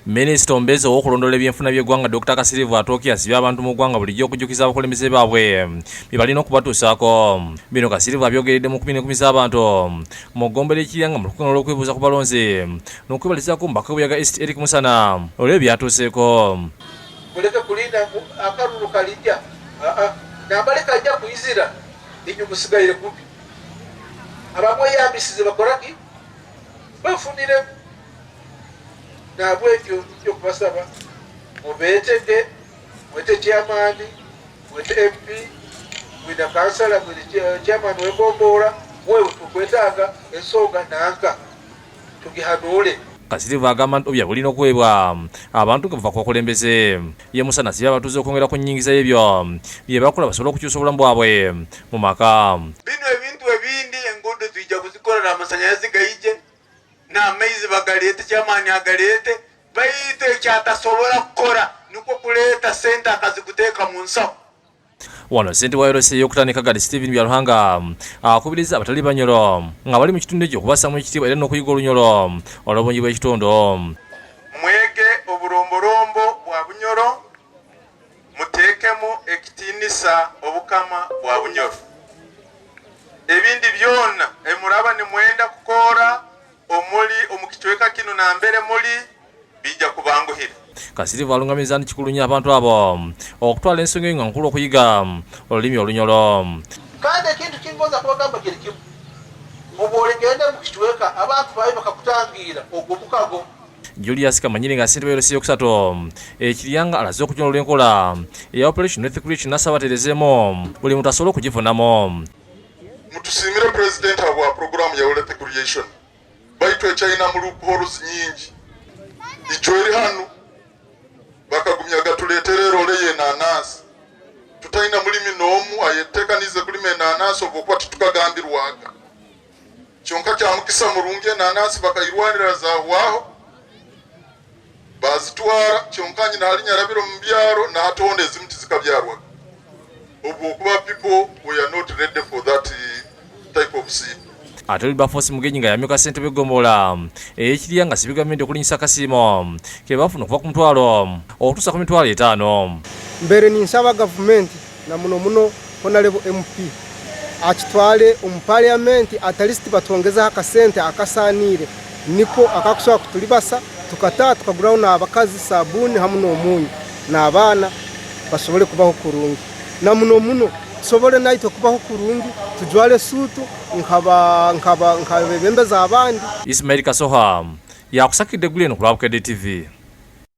Minisita omubeezi ow'okulondoola ebyenfuna by'eggwanga Dokita Kasirivu Atooki asibye abantu mu ggwanga bulijjo okujjukiza abakulembeze baabwe bye balina okubatuusaako. Bino Kasirivu abyogeredde mu kuminekumisa abantu mu ggombe ly'e Kiryanga mu lukuŋŋaana lw'okwebuuza ku balonzi n'okwebalizaako omubaka w'e Buyaga East Eric Musana olw'ebyo by'atuuseeko. Muleke kulinda ngu akaruru kalija, aa nambale kajja kwizira inywe musigaire kubi. Abamweyambisize bakoraki? Bafuniremu. Nahabwekyo nija okubasaba mubetege, mwete chairman, mwete MP, mwine kansala, mwine chairman w'egombolola, wewe tukwetaaga ensonga nanka tugihanuule. Kasirivu agamba nti obya bulina okuweebwa abantu nga buva ku bakulembeze. Ye Musana asabye abatuuze okwongera ku nnyingiza y'ebyo bye bakola basobole okukyusa obulamu bwabwe mu maka. Binu ebintu ebindi enguudo twija kuzikora n'amasanyalazi gaije n'amaizi bagaleete, chairman agaleete, baitu ekyatasobora kukora nikwo kuleeta sente akazikuteeka mu nsaho. Wano ssentebe wa LC ey'okutaano e Kagadi Stephen Byaruhanga akubirizza abatali Banyoro nga bali mu kitundu ekyo okubassaamu ekitiibwa era n'okuyiga Olunyoro olw'obungi bw'ekitundu. Mwege oburomborombo bwa Bunyoro, muteekemu ekitiinisa obukama bwa Bunyoro. Ebindi byona ebimuraba nimwenda kukora omuli omu kicweka kinu nambere muli biija kubanguhira. Kasirivu alung'amizza nti kikulu nnyo abantu abo okutwala ensonga eyo nga nkulu okuyiga olulimi Olunyoro. Kandi ekintu kingonza kubagamba kiri kimu, obwoligenda mu kicweka abantu bayo bakakutangiira ogwo mukago. Julius Kamanyire nga ssentebe w'erosi eyokusatu e Kiryanga alaze okujuna olw'enkola eya Operation Wealth Creation n'asaba baterezeemu buli muntu asobole okugifunamu. Mutusiimire Pulezidenti habwa puroguraamu ya Wealth Creation baitu ekyainamu loopholes nyingi. Ijo eri hanu bakagumya gatuleetera erole y'enanansi. Tutaina mulimi n'omu ayetekaniize kulima enanansi obwokuba titukagambirwaga. Kyonka kya mukisa murungi enanansi bakairwanira zahwaho bazitwara, kyonka nyina hali nyarabire omu byaro nahatonda ezimu tizikabyarwaga obwokuba people were not ready for that type of seed. Ate Wilberforce Mugenyi nga yamyuka ssentebe w'eggombolola ey'e Kirya nga asabye gavumenti okulinyisa akasiimo ke bafuna okuva ku mutwalo okutuusa ku mitwalo etaano. Mbaire ninsaba gavumenti na muno muno Honourable MP akitwale omu parliament at least batwongezeho akasente akasaaniire niko akakusobora kutulibasa tukataaha tukaguraho n'abakazi sabuuni hamu n'omunyu n'abaana basobole kubaho kurungi na muno muno tusobole naitwe kubaho kurungi tujwale esuutu nk'abebembezi abandi. Ismail Kasoha, yakusakidde eggulire eno ku lwa Bukedde TV.